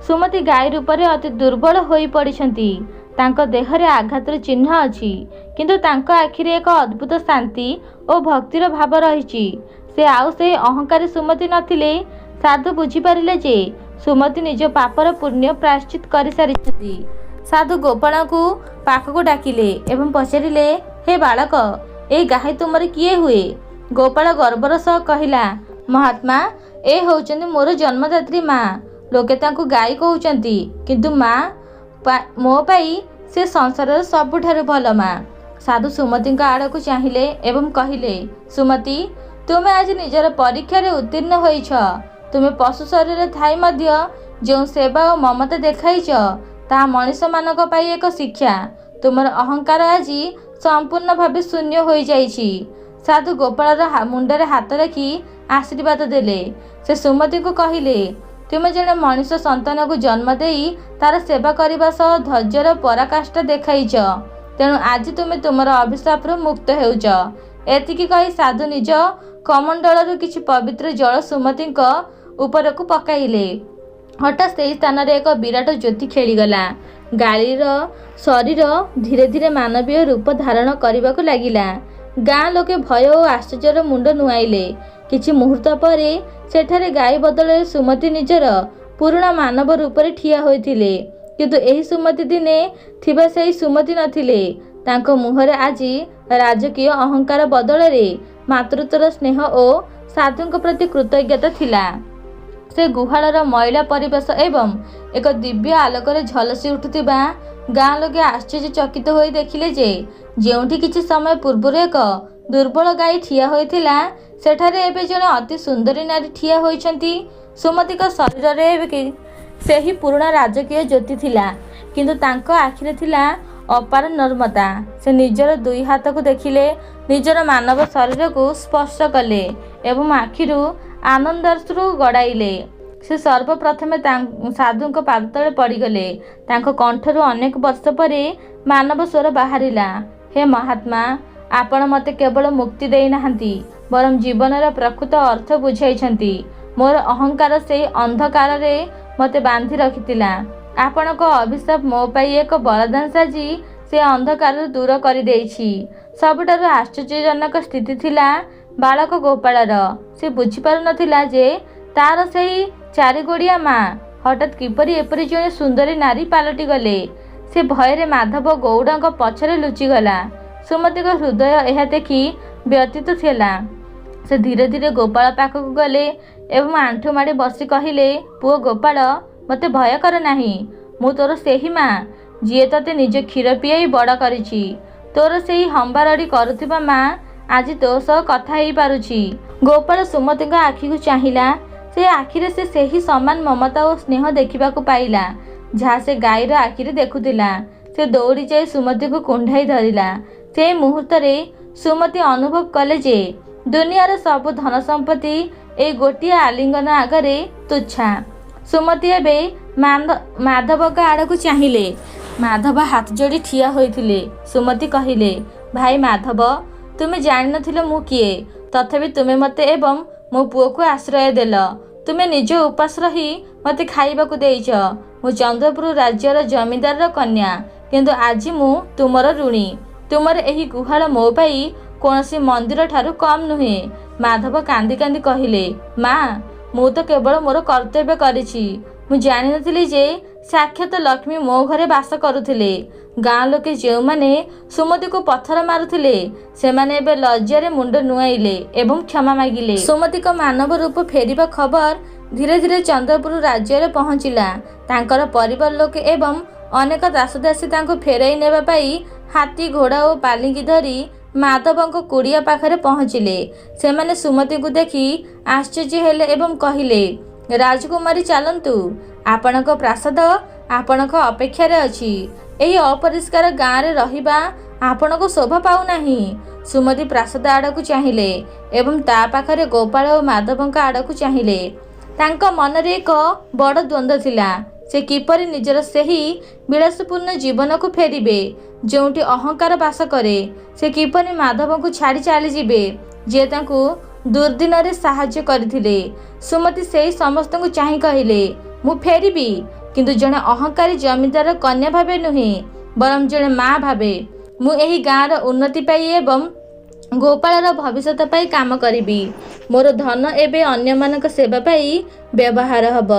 ସୁମତି ଗାଈ ରୂପରେ ଅତି ଦୁର୍ବଳ ହୋଇପଡ଼ିଛନ୍ତି। ତାଙ୍କ ଦେହରେ ଆଘାତର ଚିହ୍ନ ଅଛି, କିନ୍ତୁ ତାଙ୍କ ଆଖିରେ ଏକ ଅଦ୍ଭୁତ ଶାନ୍ତି ଓ ଭକ୍ତିର ଭାବ ରହିଛି। ସେ ଆଉ ସେହି ଅହଙ୍କାରୀ ସୁମତି ନଥିଲେ। ସାଧୁ ବୁଝିପାରିଲେ ଯେ ସୁମତି ନିଜ ପାପର ପୁଣ୍ୟ ପ୍ରାୟଶ୍ଚିତ କରିସାରିଛନ୍ତି। ସାଧୁ ଗୋପାଳଙ୍କୁ ପାଖକୁ ଡାକିଲେ ଏବଂ ପଚାରିଲେ, ହେ ବାଳକ, ଏହି ଗାଈ ତୁମର କିଏ ହୁଏ? ଗୋପାଳ ଗର୍ବର ସହ କହିଲା, ମହାତ୍ମା, ଏ ହେଉଛନ୍ତି ମୋର ଜନ୍ମଦାତ୍ରୀ ମା। ଲୋକେ ତାଙ୍କୁ ଗାଈ କହୁଛନ୍ତି, କିନ୍ତୁ ମା ମୋ ପାଇଁ ସେ ସଂସାରର ସବୁଠାରୁ ଭଲ ମା। ସାଧୁ ସୁମତିଙ୍କ ଆଡ଼କୁ ଚାହିଁଲେ ଏବଂ କହିଲେ, ସୁମତି, ତୁମେ ଆଜି ନିଜର ପରୀକ୍ଷାରେ ଉତ୍ତୀର୍ଣ୍ଣ ହୋଇଛ। ତୁମେ ପଶୁ ଶରୀରରେ ଥାଇ ମଧ୍ୟ ଯେଉଁ ସେବା ଓ ମମତା ଦେଖାଇଛ, ତାହା ମଣିଷମାନଙ୍କ ପାଇଁ ଏକ ଶିକ୍ଷା। ତୁମର ଅହଙ୍କାର ଆଜି ସମ୍ପୂର୍ଣ୍ଣ ଭାବେ ଶୂନ୍ୟ ହୋଇଯାଇଛି। ସାଧୁ ଗୋପାଳର ମୁଣ୍ଡରେ ହାତ ରଖି ଆଶୀର୍ବାଦ ଦେଲେ। ସେ ସୁମତିଙ୍କୁ କହିଲେ, ତୁମେ ଜଣେ ମଣିଷ ସନ୍ତାନକୁ ଜନ୍ମ ଦେଇ ତାର ସେବା କରିବା ସହ ଧୈର୍ଯ୍ୟର ପରାକାଷ୍ଠା ଦେଖାଇଛ। ତେଣୁ ଆଜି ତୁମେ ତୁମର ଅଭିଶାପରୁ ମୁକ୍ତ ହେଉଛ। ଏତିକି କହି ସାଧୁ ନିଜ କମଣ୍ଡଳରୁ କିଛି ପବିତ୍ର ଜଳ ସୁମତିଙ୍କ ଉପରକୁ ପକାଇଲେ। ହଠାତ୍ ସେହି ସ୍ଥାନରେ ଏକ ବିରାଟ ଜ୍ୟୋତି ଖେଳିଗଲା। ଗାଈର ଶରୀର ଧୀରେ ଧୀରେ ମାନବୀୟ ରୂପ ଧାରଣ କରିବାକୁ ଲାଗିଲା। ଗାଁ ଲୋକେ ଭୟ ଓ ଆଶ୍ଚର୍ଯ୍ୟର ମୁଣ୍ଡ ନୁଆଁଇଲେ। କିଛି ମୁହୂର୍ତ୍ତ ପରେ ସେଠାରେ ଗାଈ ବଦଳରେ ସୁମତି ନିଜର ପୁରୁଣା ମାନବ ରୂପରେ ଠିଆ ହୋଇଥିଲେ। କିନ୍ତୁ ଏହି ସୁମତି ଦିନେ ଥିବା ସେହି ସୁମତି ନଥିଲେ। ତାଙ୍କ ମୁହଁରେ ଆଜି ରାଜକୀୟ ଅହଙ୍କାର ବଦଳରେ ମାତୃତ୍ୱର ସ୍ନେହ ଓ ସାଧୁଙ୍କ ପ୍ରତି କୃତଜ୍ଞତା ଥିଲା। ସେ ଗୁହାଳର ମଇଳା ପରିବେଶ ଏବଂ ଏକ ଦିବ୍ୟ ଆଲୋକରେ ଝଲସି ଉଠୁଥିବା ଗାଁ ଲୋକେ ଆଶ୍ଚର୍ଯ୍ୟଚକିତ ହୋଇ ଦେଖିଲେ ଯେ ଯେଉଁଠି କିଛି ସମୟ ପୂର୍ବରୁ ଏକ ଦୁର୍ବଳ ଗାଈ ଠିଆ ହୋଇଥିଲା, ସେଠାରେ ଏବେ ଜଣେ ଅତି ସୁନ୍ଦରୀ ନାରୀ ଠିଆ ହୋଇଛନ୍ତି। ସୁମତିଙ୍କ ଶରୀରରେ ଏବେ ସେହି ପୁରୁଣା ରାଜକୀୟ ଜ୍ୟୋତି ଥିଲା, କିନ୍ତୁ ତାଙ୍କ ଆଖିରେ ଥିଲା ଅପାର ନର୍ମତା। ସେ ନିଜର ଦୁଇ ହାତକୁ ଦେଖିଲେ, ନିଜର ମାନବ ଶରୀରକୁ ସ୍ପର୍ଶ କଲେ ଏବଂ ଆଖିରୁ ଆନନ୍ଦାଶ୍ରୁ ଗଡ଼ାଇଲେ। ସେ ସର୍ବପ୍ରଥମେ ସାଧୁଙ୍କ ପାଦତଳେ ପଡ଼ିଗଲେ। ତାଙ୍କ କଣ୍ଠରୁ ଅନେକ ବର୍ଷ ପରେ ମାନବ ସ୍ୱର ବାହାରିଲା, ହେ ମହାତ୍ମା, ଆପଣ ମୋତେ କେବଳ ମୁକ୍ତି ଦେଇନାହାନ୍ତି, ବରଂ ଜୀବନର ପ୍ରକୃତ ଅର୍ଥ ବୁଝାଇଛନ୍ତି। ମୋର ଅହଙ୍କାର ସେଇ ଅନ୍ଧକାରରେ ମୋତେ ବାନ୍ଧି ରଖିଥିଲା। ଆପଣଙ୍କ ଅଭିଶାପ ମୋ ପାଇଁ ଏକ ବରଦାନ ସାଜି ସେ ଅନ୍ଧକାରରୁ ଦୂର କରିଦେଇଛି। ସବୁଠାରୁ ଆଶ୍ଚର୍ଯ୍ୟଜନକ ସ୍ଥିତି ଥିଲା ବାଳକ ଗୋପାଳର। ସେ ବୁଝିପାରୁନଥିଲା ଯେ ତାର ସେହି ଚାରିଗୋଡ଼ିଆ ମା ହଠାତ୍ କିପରି ଏପରି ଜଣେ ସୁନ୍ଦରୀ ନାରୀ ପାଲଟିଗଲେ। ସେ ଭୟରେ ମାଧବ ଗଉଡ଼ଙ୍କ ପଛରେ ଲୁଚିଗଲା। ସୁମତିଙ୍କ ହୃଦୟ ଏହା ଦେଖି ବ୍ୟଥିତ ଥିଲା। ସେ ଧୀରେ ଧୀରେ ଗୋପାଳ ପାଖକୁ ଗଲେ ଏବଂ ଆଣ୍ଠୁ ମାଡ଼ି ବସି କହିଲେ, ପୁଅ ଗୋପାଳ, ମୋତେ ଭୟ କର ନାହିଁ। ମୁଁ ତୋର ସେହି ମା, ଯିଏ ତୋତେ ନିଜ କ୍ଷୀର ପିଆଇ ବଡ଼ କରିଛି। ତୋର ସେହି ହମ୍ବାରଡ଼ି କରୁଥିବା ମା ଆଜି ତୋ ସହ କଥା ହେଇପାରୁଛି। ଗୋପାଳ ସୁମତିଙ୍କ ଆଖିକୁ ଚାହିଁଲା। ସେ ଆଖିରେ ସେ ସେହି ସମାନ ମମତା ଓ ସ୍ନେହ ଦେଖିବାକୁ ପାଇଲା, ଯାହା ସେ ଗାଈର ଆଖିରେ ଦେଖୁଥିଲା। ସେ ଦୌଡ଼ି ଯାଇ ସୁମତିକୁ କୁଣ୍ଢାଇ ଧରିଲା। ସେହି ମୁହୂର୍ତ୍ତରେ ସୁମତି ଅନୁଭବ କଲେ ଯେ ଦୁନିଆର ସବୁ ଧନ ସମ୍ପତ୍ତି ଏଇ ଗୋଟିଏ ଆଲିଙ୍ଗନ ଆଗରେ ତୁଚ୍ଛା। ସୁମତି ଏବେ ମାଧବଙ୍କ ଆଡ଼କୁ ଚାହିଁଲେ। ମାଧବ ହାତ ଯୋଡ଼ି ଠିଆ ହୋଇଥିଲେ। ସୁମତି କହିଲେ, ଭାଇ ମାଧବ, ତୁମେ ଜାଣିନଥିଲ ମୁଁ କିଏ। ତଥାପି ତୁମେ ମୋତେ ଏବଂ ମୋ ପୁଅକୁ ଆଶ୍ରୟ ଦେଲ। ତୁମେ ନିଜ ଉପାସ ରହି ମୋତେ ଖାଇବାକୁ ଦେଇଛ। ମୁଁ ଚନ୍ଦ୍ରପୁର ରାଜ୍ୟର ଜମିଦାରର କନ୍ୟା, କିନ୍ତୁ ଆଜି ମୁଁ ତୁମର ଋଣୀ। ତୁମର ଏହି ଗୁହାଳ ମୋ ପାଇଁ କୌଣସି ମନ୍ଦିର ଠାରୁ କମ୍ ନୁହେଁ। ମାଧବ କାନ୍ଦି କାନ୍ଦି କହିଲେ, ମା, ମୁଁ ତ କେବଳ ମୋର କର୍ତ୍ତବ୍ୟ କରିଛି। ମୁଁ ଜାଣିନଥିଲି ଯେ ସାକ୍ଷାତ ଲକ୍ଷ୍ମୀ ମୋ ଘରେ ବାସ କରୁଥିଲେ। ଗାଁ ଲୋକେ ଯେଉଁମାନେ ସୁମତିକୁ ପଥର ମାରୁଥିଲେ, ସେମାନେ ଏବେ ଲଜ୍ଜାରେ ମୁଣ୍ଡ ନୁଆଁଇଲେ ଏବଂ କ୍ଷମା ମାଗିଲେ। ସୁମତିଙ୍କ ମାନବ ରୂପ ଫେରିବା ଖବର ଧୀରେ ଧୀରେ ଚନ୍ଦ୍ରପୁର ରାଜ୍ୟରେ ପହଞ୍ଚିଲା। ତାଙ୍କର ପରିବାର ଲୋକେ ଏବଂ ଅନେକ ଦାସଦାସୀ ତାଙ୍କୁ ଫେରାଇ ନେବା ପାଇଁ ହାତୀ, ଘୋଡ଼ା ଓ ପାଲିଙ୍କି ଧରି ମାଧବଙ୍କ କୁଡ଼ିଆ ପାଖରେ ପହଞ୍ଚିଲେ। ସେମାନେ ସୁମତିଙ୍କୁ ଦେଖି ଆଶ୍ଚର୍ଯ୍ୟ ହେଲେ ଏବଂ କହିଲେ, ରାଜକୁମାରୀ, ଚାଲନ୍ତୁ, ଆପଣଙ୍କ ପ୍ରାସାଦ ଆପଣଙ୍କ ଅପେକ୍ଷାରେ ଅଛି। ଏହି ଅପରିଷ୍କାର ଗାଁରେ ରହିବା ଆପଣଙ୍କୁ ଶୋଭା ପାଉନାହିଁ। ସୁମତି ପ୍ରାସାଦ ଆଡ଼କୁ ଚାହିଁଲେ ଏବଂ ତା ପାଖରେ ଗୋପାଳ ଓ ମାଧବଙ୍କ ଆଡ଼କୁ ଚାହିଁଲେ। ତାଙ୍କ ମନରେ ଏକ ବଡ଼ ଦ୍ୱନ୍ଦ୍ୱ ଥିଲା। ସେ କିପରି ନିଜର ସେହି ବିଳାସପୂର୍ଣ୍ଣ ଜୀବନକୁ ଫେରିବେ, ଯେଉଁଠି ଅହଙ୍କାର ବାସ କରେ? ସେ କିପରି ମାଧବଙ୍କୁ ଛାଡ଼ି ଚାଲିଯିବେ, ଯିଏ ତାଙ୍କୁ ଦୁର୍ଦିନରେ ସାହାଯ୍ୟ କରିଥିଲେ? ସୁମତି ସେହି ସମସ୍ତଙ୍କୁ ଚାହିଁ କହିଲେ, ମୁଁ ଫେରିବି, କିନ୍ତୁ ଜଣେ ଅହଙ୍କାରୀ ଜମିଦାର କନ୍ୟା ଭାବେ ନୁହେଁ। ବରଂ ଜଣେ ମା ଭାବେ। ମୁଁ ଏହି ଗାଁର ଉନ୍ନତି ପାଇଁ ଏବଂ ଗୋପାଳର ଭବିଷ୍ୟତ ପାଇଁ କାମ କରିବି। ମୋର ଧନ ଏବେ ଅନ୍ୟମାନଙ୍କ ସେବା ପାଇଁ ବ୍ୟବହାର ହେବ।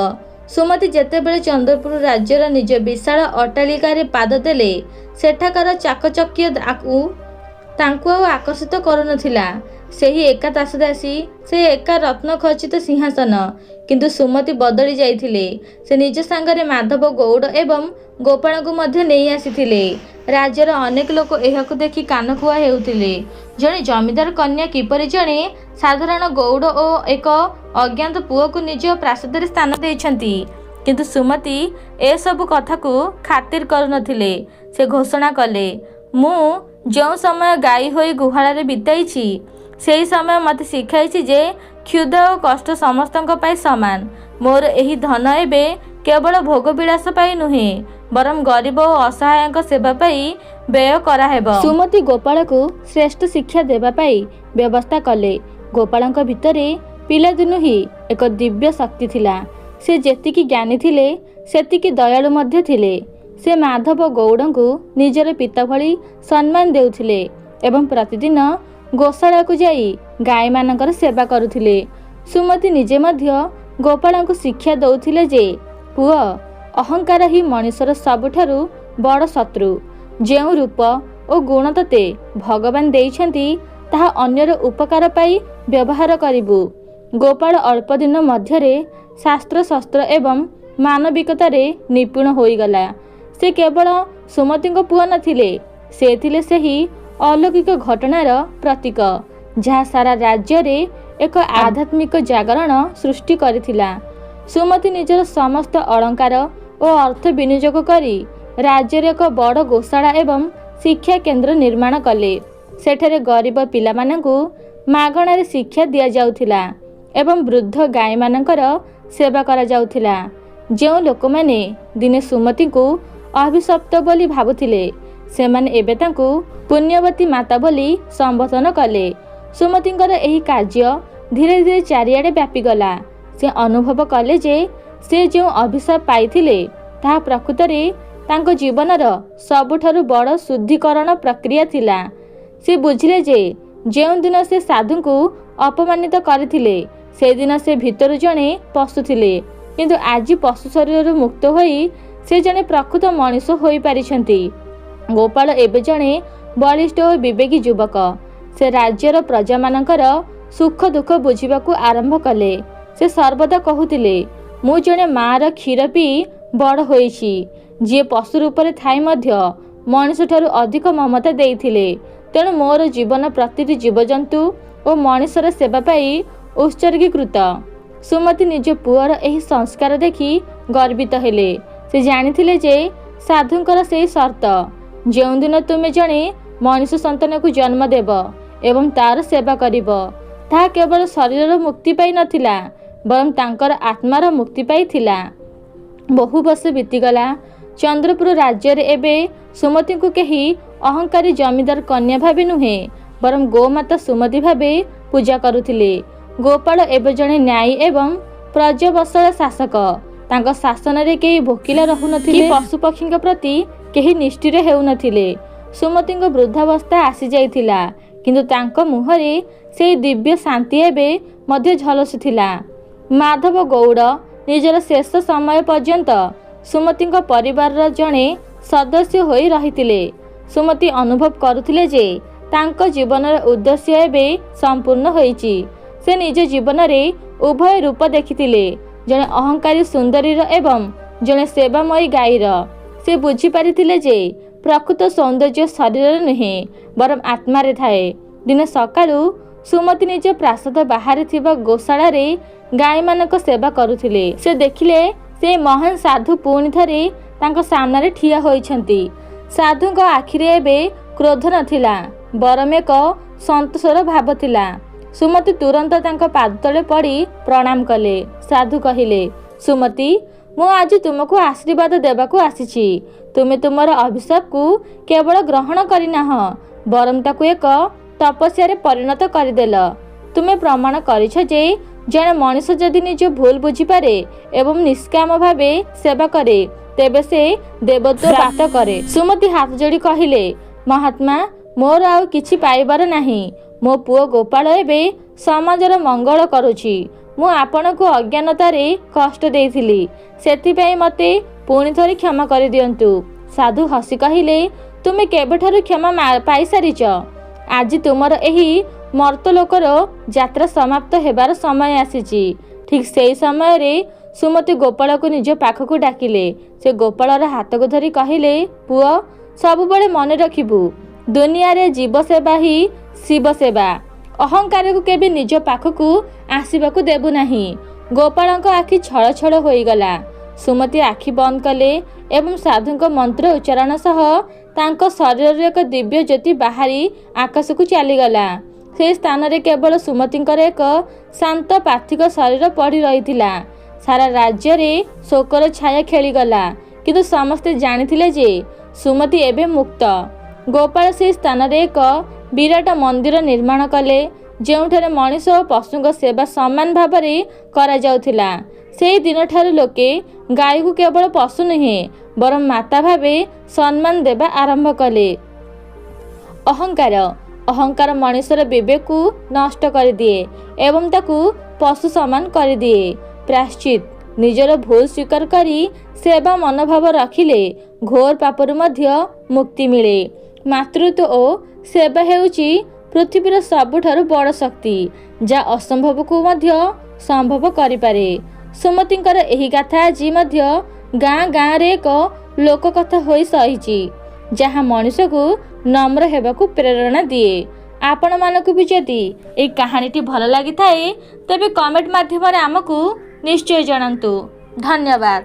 ସୁମତି ଯେତେବେଳେ ଚନ୍ଦ୍ରପୁର ରାଜ୍ୟର ନିଜ ବିଶାଳ ଅଟ୍ଟାଳିକାରେ ପାଦ ଦେଲେ, ସେଠାକାର ଚାକଚକ୍ୟ ତାଙ୍କୁ ଆଉ ଆକର୍ଷିତ କରୁନଥିଲା। ସେହି ଏକା ଦାସଦାସୀ, ସେହି ଏକା ରତ୍ନଖଚିତ ସିଂହାସନ। କିନ୍ତୁ ସୁମତି ବଦଳି ଯାଇଥିଲେ। ସେ ନିଜ ସାଙ୍ଗରେ ମାଧବ ଗଉଡ଼ ଏବଂ ଗୋପାଳଙ୍କୁ ମଧ୍ୟ ନେଇ ଆସିଥିଲେ। ରାଜ୍ୟର ଅନେକ ଲୋକ ଏହାକୁ ଦେଖି କାନଖୁଆ ହେଉଥିଲେ। ଜଣେ ଜମିଦାର କନ୍ୟା କିପରି ଜଣେ ସାଧାରଣ ଗଉଡ଼ ଓ ଏକ ଅଜ୍ଞାତ ପୁଅକୁ ନିଜ ପ୍ରାସାଦରେ ସ୍ଥାନ ଦେଇଛନ୍ତି? କିନ୍ତୁ ସୁମତି ଏସବୁ କଥାକୁ ଖାତିର କରୁନଥିଲେ। ସେ ଘୋଷଣା କଲେ, ମୁଁ ଯେଉଁ ସମୟ ଗାଈ ହୋଇ ଗୁହାଳରେ ବିତାଇଛି, ସେହି ସମୟ ମୋତେ ଶିଖାଇଛି ଯେ କ୍ଷୁଧା ଓ କଷ୍ଟ ସମସ୍ତଙ୍କ ପାଇଁ ସମାନ। ମୋର ଏହି ଧନ ଏବେ କେବଳ ଭୋଗବିଳାସ ପାଇଁ ନୁହେଁ, ବରଂ ଗରିବ ଓ ଅସହାୟଙ୍କ ସେବା ପାଇଁ ବ୍ୟୟ କରାହେବ। ସୁମତି ଗୋପାଳକୁ ଶ୍ରେଷ୍ଠ ଶିକ୍ଷା ଦେବା ପାଇଁ ବ୍ୟବସ୍ଥା କଲେ। ଗୋପାଳଙ୍କ ଭିତରେ ପିଲାଦିନୁ ହିଁ ଏକ ଦିବ୍ୟ ଶକ୍ତି ଥିଲା। ସେ ଯେତିକି ଜ୍ଞାନୀ ଥିଲେ, ସେତିକି ଦୟାଳୁ ମଧ୍ୟ ଥିଲେ। ସେ ମାଧବ ଗଉଡ଼ଙ୍କୁ ନିଜର ପିତା ଭଳି ସମ୍ମାନ ଦେଉଥିଲେ ଏବଂ ପ୍ରତିଦିନ ଗୋଶାଳାକୁ ଯାଇ ଗାଈମାନଙ୍କର ସେବା କରୁଥିଲେ। ସୁମତି ନିଜେ ମଧ୍ୟ ଗୋପାଳଙ୍କୁ ଶିକ୍ଷା ଦେଉଥିଲେ ଯେ, ପୁଅ, ଅହଙ୍କାର ହିଁ ମଣିଷର ସବୁଠାରୁ ବଡ଼ ଶତ୍ରୁ। ଯେଉଁ ରୂପ ଓ ଗୁଣ ତୋତେ ଭଗବାନ ଦେଇଛନ୍ତି, ତାହା ଅନ୍ୟର ଉପକାର ପାଇଁ ବ୍ୟବହାର କରିବୁ। ଗୋପାଳ ଅଳ୍ପ ଦିନ ମଧ୍ୟରେ ଶାସ୍ତ୍ର, ଶସ୍ତ୍ର ଏବଂ ମାନବିକତାରେ ନିପୁଣ ହୋଇଗଲା। ସେ କେବଳ ସୁମତିଙ୍କ ପୁଅ ନଥିଲେ, ସେ ଥିଲେ ସେହି ଅଲୌକିକ ଘଟଣାର ପ୍ରତୀକ, ଯାହା ସାରା ରାଜ୍ୟରେ ଏକ ଆଧ୍ୟାତ୍ମିକ ଜାଗରଣ ସୃଷ୍ଟି କରିଥିଲା। ସୁମତି ନିଜର ସମସ୍ତ ଅଳଙ୍କାର ଓ ଅର୍ଥ ବିନିଯୋଗ କରି ରାଜ୍ୟରେ ଏକ ବଡ଼ ଗୋଶାଳା ଏବଂ ଶିକ୍ଷା କେନ୍ଦ୍ର ନିର୍ମାଣ କଲେ। ସେଠାରେ ଗରିବ ପିଲାମାନଙ୍କୁ ମାଗଣାରେ ଶିକ୍ଷା ଦିଆଯାଉଥିଲା ଏବଂ ବୃଦ୍ଧ ଗାଈମାନଙ୍କର ସେବା କରାଯାଉଥିଲା। ଯେଉଁ ଲୋକମାନେ ଦିନେ ସୁମତିଙ୍କୁ ଅଭିଶପ୍ତ ବୋଲି ଭାବୁଥିଲେ, ସେମାନେ ଏବେ ତାଙ୍କୁ ପୁଣ୍ୟବତୀ ମାତା ବୋଲି ସମ୍ବୋଧନ କଲେ। ସୁମତିଙ୍କର ଏହି କାର୍ଯ୍ୟ ଧୀରେ ଧୀରେ ଚାରିଆଡ଼େ ବ୍ୟାପିଗଲା। ସେ ଅନୁଭବ କଲେ ଯେ ସେ ଯେଉଁ ଅଭିଶାପ ପାଇଥିଲେ, ତାହା ପ୍ରକୃତରେ ତାଙ୍କ ଜୀବନର ସବୁଠାରୁ ବଡ଼ ଶୁଦ୍ଧିକରଣ ପ୍ରକ୍ରିୟା ଥିଲା। ସେ ବୁଝିଲେ ଯେ ଯେଉଁଦିନ ସେ ସାଧୁଙ୍କୁ ଅପମାନିତ କରିଥିଲେ, ସେଦିନ ସେ ଭିତରୁ ଜଣେ ପଶୁ ଥିଲେ, କିନ୍ତୁ ଆଜି ପଶୁ ଶରୀରରୁ ମୁକ୍ତ ହୋଇ ସେ ଜଣେ ପ୍ରକୃତ ମଣିଷ ହୋଇପାରିଛନ୍ତି। ଗୋପାଳ ଏବେ ଜଣେ ବଳିଷ୍ଠ ଓ ବିବେକୀ ଯୁବକ। ସେ ରାଜ୍ୟର ପ୍ରଜାମାନଙ୍କର ସୁଖ ଦୁଃଖ ବୁଝିବାକୁ ଆରମ୍ଭ କଲେ। ସେ ସର୍ବଦା କହୁଥିଲେ, ମୁଁ ଜଣେ ମାଆର କ୍ଷୀର ପିଇ ବଡ଼ ହୋଇଛି, ଯିଏ ପଶୁ ରୂପରେ ଥାଇ ମଧ୍ୟ ମଣିଷଠାରୁ ଅଧିକ ମମତା ଦେଇଥିଲେ। ତେଣୁ ମୋର ଜୀବନ ପ୍ରତିଟି ଜୀବଜନ୍ତୁ ଓ ମଣିଷର ସେବା ପାଇଁ ଉତ୍ସର୍ଗୀକୃତ। ସୁମତି ନିଜ ପୁଅର ଏହି ସଂସ୍କାର ଦେଖି ଗର୍ବିତ ହେଲେ। ସେ ଜାଣିଥିଲେ ଯେ ସାଧୁଙ୍କର ସେହି ସର୍ତ୍ତ, ଯେଉଁଦିନ ତୁମେ ଜଣେ ମଣିଷ ସନ୍ତାନକୁ ଜନ୍ମ ଦେବ ଏବଂ ତାର ସେବା କରିବ, ତାହା କେବଳ ଶରୀରର ମୁକ୍ତି ପାଇଁ ନଥିଲା, ବରଂ ତାଙ୍କର ଆତ୍ମାର ମୁକ୍ତି ପାଇଁ ଥିଲା। ବହୁ ବର୍ଷ ବିତିଗଲା। ଚନ୍ଦ୍ରପୁର ରାଜ୍ୟରେ ଏବେ ସୁମତିଙ୍କୁ କେହି ଅହଙ୍କାରୀ ଜମିଦାର କନ୍ୟା ଭାବେ ନୁହେଁ, ବରଂ ଗୋମାତା ସୁମତି ଭାବେ ପୂଜା କରୁଥିଲେ। ଗୋପାଳ ଏବେ ଜଣେ ନ୍ୟାୟୀ ଏବଂ ପ୍ରଜାବତ୍ସଳ ଶାସକ। ତାଙ୍କ ଶାସନରେ କେହି ଭୋକିଲା ରହୁନଥିଲେ କି ପଶୁପକ୍ଷୀଙ୍କ ପ୍ରତି କେହି ନିଷ୍ଠୁର ହେଉନଥିଲେ। ସୁମତିଙ୍କ ବୃଦ୍ଧାବସ୍ଥା ଆସିଯାଇଥିଲା, କିନ୍ତୁ ତାଙ୍କ ମୁହଁରେ ସେହି ଦିବ୍ୟ ଶାନ୍ତି ଏବେ ମଧ୍ୟ ଝଲସୁଥିଲା। ମାଧବ ଗଉଡ଼ ନିଜର ଶେଷ ସମୟ ପର୍ଯ୍ୟନ୍ତ ସୁମତିଙ୍କ ପରିବାରର ଜଣେ ସଦସ୍ୟ ହୋଇ ରହିଥିଲେ। ସୁମତି ଅନୁଭବ କରୁଥିଲେ ଯେ ତାଙ୍କ ଜୀବନର ଉଦ୍ଦେଶ୍ୟ ଏବେ ସମ୍ପୂର୍ଣ୍ଣ ହୋଇଛି। ସେ ନିଜ ଜୀବନରେ ଉଭୟ ରୂପ ଦେଖିଥିଲେ, ଜଣେ ଅହଙ୍କାରୀ ସୁନ୍ଦରୀର ଏବଂ ଜଣେ ସେବାମୟୀ ଗାଈର। ସେ ବୁଝିପାରିଥିଲେ ଯେ ପ୍ରକୃତ ସୌନ୍ଦର୍ଯ୍ୟ ଶରୀରରେ ନୁହେଁ, ବରଂ ଆତ୍ମାରେ ଥାଏ। ଦିନେ ସକାଳୁ ସୁମତି ନିଜ ପ୍ରାସାଦ ବାହାରେ ଥିବା ଗୋଶାଳାରେ ଗାଈମାନଙ୍କ ସେବା କରୁଥିଲେ। ସେ ଦେଖିଲେ ସେ ମହାନ ସାଧୁ ପୁଣି ଥରେ ତାଙ୍କ ସାମ୍ନାରେ ଠିଆ ହୋଇଛନ୍ତି। ସାଧୁଙ୍କ ଆଖିରେ ଏବେ କ୍ରୋଧ ନଥିଲା, ବରଂ ଏକ ସନ୍ତୋଷର ଭାବ ଥିଲା। ସୁମତି ତୁରନ୍ତ ତାଙ୍କ ପାଦତଳେ ପଡ଼ି ପ୍ରଣାମ କଲେ। ସାଧୁ କହିଲେ, ସୁମତି, ମୁଁ ଆଜି ତୁମକୁ ଆଶୀର୍ବାଦ ଦେବାକୁ ଆସିଛି। ତୁମେ ତୁମର ଅଭିଶାପକୁ କେବଳ ଗ୍ରହଣ କରିନାହଁ, ବରଂ ତାକୁ ଏକ ତପସ୍ୟାରେ ପରିଣତ କରିଦେଲ। ତୁମେ ପ୍ରମାଣ କରିଛ ଯେ ଜଣେ ମଣିଷ ଯଦି ନିଜ ଭୁଲ ବୁଝିପାରେ ଏବଂ ନିଷ୍କାମ ଭାବେ ସେବା କରେ, ତେବେ ସେ ଦେବତ୍ୱ ପ୍ରାପ୍ତ କରେ। ସୁମତି ହାତ ଯୋଡ଼ି କହିଲେ, ମହାତ୍ମା, ମୋର ଆଉ କିଛି ପାଇବାର ନାହିଁ। ମୋ ପୁଅ ଗୋପାଳ ଏବେ ସମାଜର ମଙ୍ଗଳ କରୁଛି। ମୁଁ ଆପଣଙ୍କୁ ଅଜ୍ଞାନତାରେ କଷ୍ଟ ଦେଇଥିଲି, ସେଥିପାଇଁ ମୋତେ ପୁଣି ଥରେ କ୍ଷମା କରିଦିଅନ୍ତୁ। ସାଧୁ ହସି କହିଲେ, ତୁମେ କେବେଠାରୁ କ୍ଷମା ପାଇସାରିଛ। ଆଜି ତୁମର ଏହି ମର୍ତ୍ତ୍ୟଲୋକର ଯାତ୍ରା ସମାପ୍ତ ହେବାର ସମୟ ଆସିଛି। ଠିକ୍ ସେହି ସମୟରେ ସୁମତି ଗୋପାଳକୁ ନିଜ ପାଖକୁ ଡାକିଲେ। ସେ ଗୋପାଳର ହାତକୁ ଧରି କହିଲେ, ପୁଅ, ସବୁବେଳେ ମନେ ରଖିବୁ, ଦୁନିଆରେ ଜୀବ ସେବା ହିଁ ଶିବ ସେବା। ଅହଙ୍କାରକୁ କେବେ ନିଜ ପାଖକୁ ଆସିବାକୁ ଦେବୁ ନାହିଁ। ଗୋପାଳଙ୍କ ଆଖି ଛଳ ଛଳ ହୋଇଗଲା। ସୁମତି ଆଖି ବନ୍ଦ କଲେ ଏବଂ ସାଧୁଙ୍କ ମନ୍ତ୍ର ଉଚ୍ଚାରଣ ସହ ତାଙ୍କ ଶରୀରରୁ ଏକ ଦିବ୍ୟ ଜ୍ୟୋତି ବାହାରି ଆକାଶକୁ ଚାଲିଗଲା। ସେହି ସ୍ଥାନରେ କେବଳ ସୁମତିଙ୍କର ଏକ ଶାନ୍ତ ପାର୍ଥିବ ଶରୀର ପଡ଼ି ରହିଥିଲା। ସାରା ରାଜ୍ୟରେ ଶୋକର ଛାୟା ଖେଳିଗଲା, କିନ୍ତୁ ସମସ୍ତେ ଜାଣିଥିଲେ ଯେ ସୁମତି ଏବେ ମୁକ୍ତ। ଗୋପାଳ ସେହି ସ୍ଥାନରେ ଏକ ବିରାଟ ମନ୍ଦିର ନିର୍ମାଣ କଲେ, ଯେଉଁଠାରେ ମଣିଷ ଓ ପଶୁଙ୍କ ସେବା ସମାନ ଭାବରେ କରାଯାଉଥିଲା। ସେହି ଦିନଠାରୁ ଲୋକେ ଗାଈକୁ କେବଳ ପଶୁ ନୁହେଁ, ବରଂ ମାତା ଭାବେ ସମ୍ମାନ ଦେବା ଆରମ୍ଭ କଲେ। ଅହଙ୍କାର ମଣିଷର ବିବେକକୁ ନଷ୍ଟ କରିଦିଏ ଏବଂ ତାକୁ ପଶୁ ସମାନ କରିଦିଏ। ପ୍ରାୟଶ୍ଚିତ: ନିଜର ଭୁଲ ସ୍ୱୀକାର କରି ସେବା ମନୋଭାବ ରଖିଲେ ଘୋର ପାପରୁ ମଧ୍ୟ ମୁକ୍ତି ମିଳେ। ମାତୃତ୍ୱ ଓ ସେବା ହେଉଛି ପୃଥିବୀର ସବୁଠାରୁ ବଡ଼ ଶକ୍ତି, ଯାହା ଅସମ୍ଭବକୁ ମଧ୍ୟ ସମ୍ଭବ କରିପାରେ। ସୁମତିଙ୍କର ଏହି ଗାଥା ଆଜି ମଧ୍ୟ ଗାଁ ଗାଁରେ ଏକ ଲୋକକଥା ହୋଇ ରହିଛି, ଯାହା ମଣିଷକୁ ନମ୍ର ହେବାକୁ ପ୍ରେରଣା ଦିଏ। ଆପଣମାନଙ୍କୁ ବି ଯଦି ଏହି କାହାଣୀଟି ଭଲ ଲାଗିଥାଏ, ତେବେ କମେଣ୍ଟ ମାଧ୍ୟମରେ ଆମକୁ ନିଶ୍ଚୟ ଜଣାନ୍ତୁ। ଧନ୍ୟବାଦ।